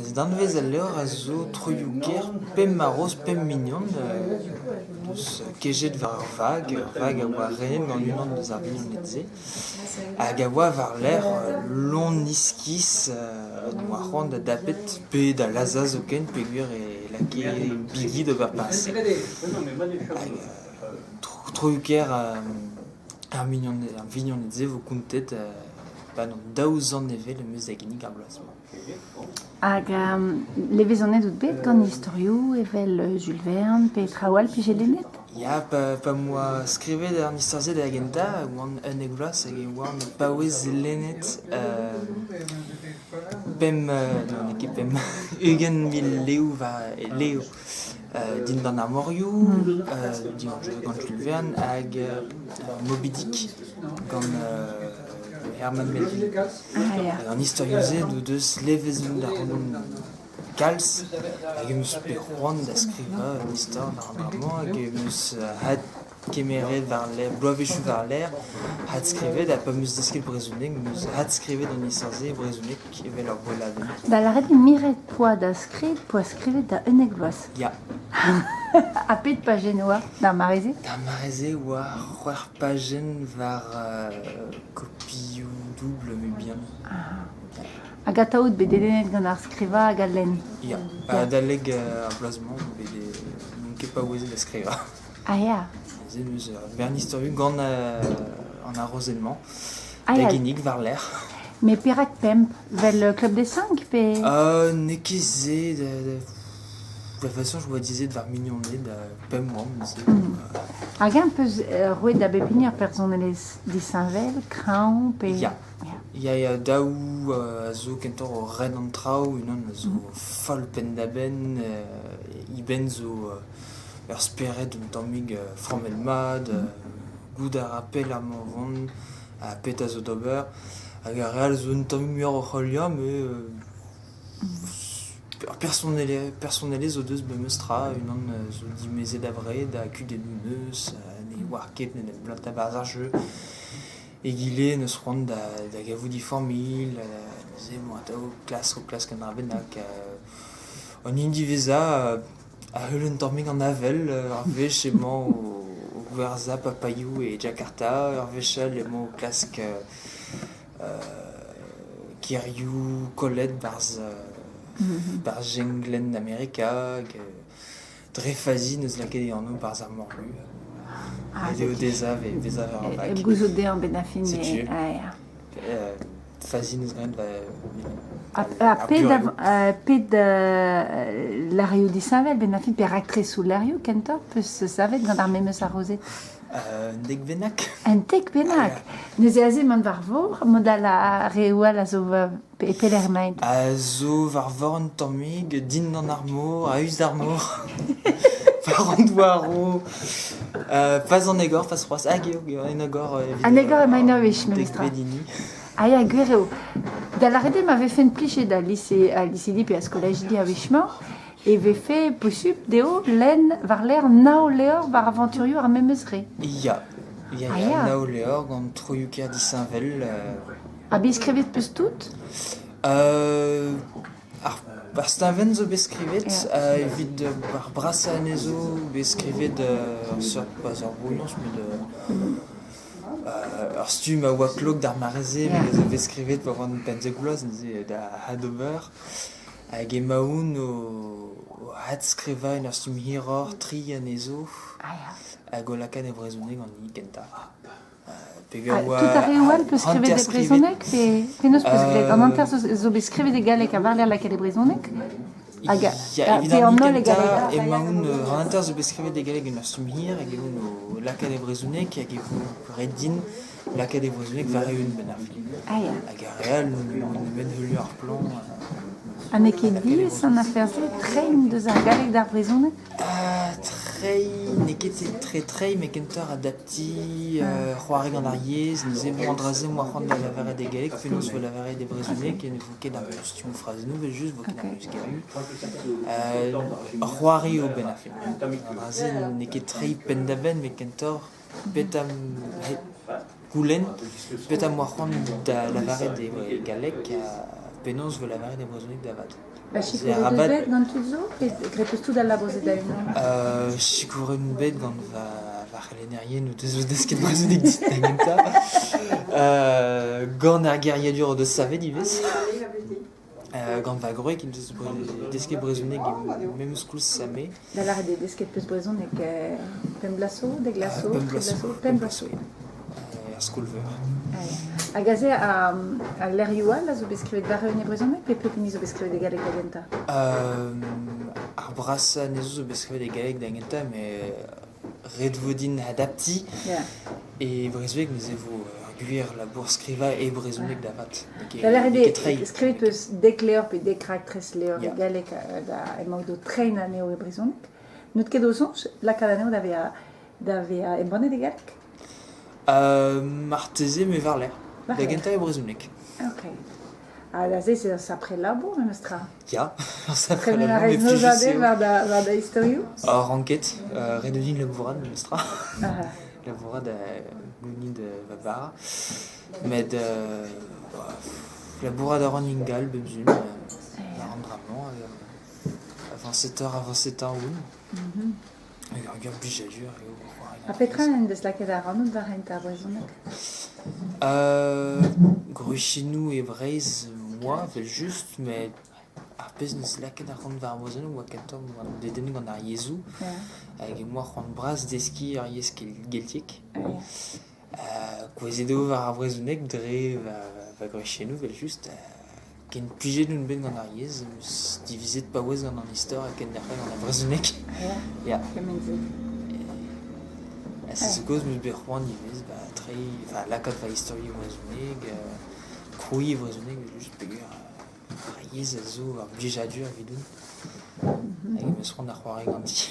Neuze danvez al levr a zo troioù-kaer pemp haroz, pemp mignon deus kejet war ur vag, ur vag a oa renet gant unan eus ar vignoned-se hag a oa war-lerc'h lon iskis en doa c'hoant da dapet pe da lazhañ zoken peogwir e lakae bigi d'ober peñse. Hag troioù-kaer ar vignoned-se 'vo kontet 'pad an daou zanevell em eus da ginnig ar bloaz-mañ. Hag levezonet out bet gant istorioù evel Jules Verne pe traoù all 'pije lennet? Ya, pa 'm boa skrivet an istor-se da gentañ e oan unnek vloaz hag e oan paouez lennet pemp non n'eo ket pemp 20 000 lev war levr dindan ar morioù, gant Jules Verne hag Moby Dick gant Herman Melville. An istorioù-se o deus levezonet ac'hanon kalz hag em eus bet c'hoant da skrivañ un istor war an dra-mañ hag em eus adkemeret war-lerc'h bloavezhioù war-lerc'h adskrivet ha pa 'm eus desket brezhoneg 'm eus adskrivet an istor-se e brezhoneg evel ur boelladenn. Da lâret eo miret 'poa da skrid 'poa skrivet da 11 vloaz. Ya. Ha pet pajenn 'oa d'ar mare-se? D'ar mare-se 'oa c'hwec'h pajenn war kopioù doubl mibien. Hag atav out bet dedennet gant ar skrivañ hag al lenn? Ya, adalek ar bloaz-mañ on bet n'on ket paouezet da skrivañ. Ah ya. Neuze 'm eus ur bern istorioù gant an harozenn-mañ da ginnig war-lerc'h. Mais perak pemp? 'Vel Club des Cinq pe? N'eo ket se de toute façon je oa dizet war mignoned pemp oamp neuze. Hag-eñ 'peus roet da bep hini ur personelezh disheñvel, kreñv pe? Ya. Ya, ya, daou a zo kentoc'h o ren an traoù, unan a zo foll penn-da-benn, eben zo ur spered un tammig frammet mat, goût a ra pell ar morvont ha petra zo d'ober, hag ar re all zo un tammig muioc'h oc'h heuliañ met ur personelezh o deus memes tra, unan zo dimezet abred ha kudennoù 'neus, ne oar ket en em blantañ 'barzh ar jeu. Egile 'neus c'hoant da gavout he familh, neuze emañ atav klask o klask un dra bennak. An hini diwezhañ a heul un tammig an avel, ur wech emañ o gwerzhañ papaioù e Jakarta, ur wech all emañ o klask kêrioù kollet 'barzh 'barzh jenglenn Amerika hag dre fazi 'neus lakaet e anv 'barzh ar morlu. Aet eo dezhañ bezañ war ar vag. Hep gouzout dezhañ benn ar fin. Setu. Fazi 'neus graet Ha pet lârioù disheñvel benn ar fin pe raktresoù lârioù kentoc'h 'peus savet gant ar memes arozed? Un dek bennak. Un dek bennak? Neuze aze emañ war vor, mod all ar reoù all a zo e pelec'h emaint? A zo war vor un tammig, dindan ar mor, a-us d'ar mor, war an douaroù, pas an egor, pas c'hoazh. Hag eo, en egor evit An egor emaint ur wech memestra. Dek hini. Ah ya, gwir eo. Da lâret eo ma vefen plijet al lise, al lisidi pe ar skolajidi a wech-mañ, e vefe posupl dezho lenn war-lerc'h nav levr war avanturioù ar memes re. Ya, ya, Ah ya, ya. nav levr gant troioù-kaer disheñvel. Ha bet skrivet 'peus tout? Ar steuñvenn zo bet skrivet evit ar brasañ anezho bet skrivet ur seurt pas ur brouilhoñs met ur stumm a oa klok d'ar mare-se met a zo bet skrivet pa oan 15 vloaz neuze da adober. Hag emaon o adskrivañ en ur stumm hiroc'h tri anezho hag o lakaat e brezhoneg an hini kentañ. Tout ar reoù all 'peus skrivet e brezhoneg pe penaos 'peus graet? An hanter zo bet skrivet e galleg ha war-lerc'h lakaet e brezhoneg? Hag Ya, evit pe an an holl e kentañ galleg? emaon an hanter zo bet skrivet e galleg en ur stumm hir hag emaon o lakaat e brezhoneg hag e vo ret din lakaat e brezhoneg war-eeun benn ar fin. Ah ya. Hag ar re all n'on nemet heuliañ ar plan. Ha n'eo ket diaes an afer-se treiñ deus ar galleg d'ar brezhoneg? Treiñ n'eo ket tre-treiñ met kentoc'h adaptiñ, c'hoari gant ar yezh, neuze bon an dra-se 'moa c'hoant da lavaret e galleg penaos 'vo lavaret e brezhoneg ne vo ket ar stumm frazennoù evel-just 'vo ket ar memes gerioù. C'hoari eo benn ar fin. An dra-se n'eo ket treiñ penn-da-benn met kentoc'h petra goulenn petra 'moa c'hoant da lavaret e galleg ha. Penaos 'vo lavaret e brezhoneg da vat? Ba sikouret eus bet gant tud zo pe graet peus tout al labour-se da-unan? Sikouret on bet gant va va c'helennerien o deus desket brezhoneg dit da gentañ. Gant ar geriadur o deus savet ivez. Gant va gwreg he deus desket brezhoneg memes koulz ha me. Da lâret eo desket peus brezhoneg pemp bloaz zo, dek vloaz zo, tri bloaz zo, pemp bloaz zo. Er skol-veur. Hag aze al levrioù all a zo bet skrivet war-eeun e brezhoneg pe pep hini zo bet skrivet e galleg da gentañ? Ar brasañ anezho zo bet skrivet e galleg da gentañ met ret vo din adaptiñ e brezhoneg neuze e vo ur gwir labour skrivañ e brezhoneg da vat. Da lâret eo skrivet peus dek levr pe dek raktres levr e galleg emaout o treiñ anezho e brezhoneg. N'out ket o soñj lakaat anezho da vezañ da vezañ embannet e galleg? Marteze me war-lerc'h. Da gentañ e brezhoneg. Ok. Ha da se, c'est un sapre labour memestra. Ya, ur sapre Tremen a labour, rez mais plijus nozadez eo. war da istorioù? Oh, ranket, ret eo din labourat memestra. Labourat gounit va bara. Met labourat a ran ingal bep sul, war an dra-mañ. Avañsetoc'h avañsetañ on. Hag ur gwir blijadur eo c'hoari Ha petra en deus lakaet ac'hanout war hent ar brezhoneg? Gwriziennoù e Breizh 'moa evel-just met ar pezh 'neus lakaet ac'hanon war ar brezhoneg 'oa kentoc'h 'oan dedennet gant ar yezhoù hag em boa c'hoant bras deskiñ ur yezh keltiek. Kouezhet eo war ar brezhoneg dre va gwriziennoù evel-just. Ken plijet on bet gant ar yezh em eus divizet paouez gant an istor ha kenderc'hel gant ar brezhoneg. Ya, kement-se. Ha se zo kaoz 'm eus bet c'hoant ivez ba treiñ, enfin lakaat va istorioù brezhoneg, krouiñ e brezhoneg evel-just peogwir ar yezh a zo ur blijadur evidon. Hag em eus c'hoant da c'hoari ganti.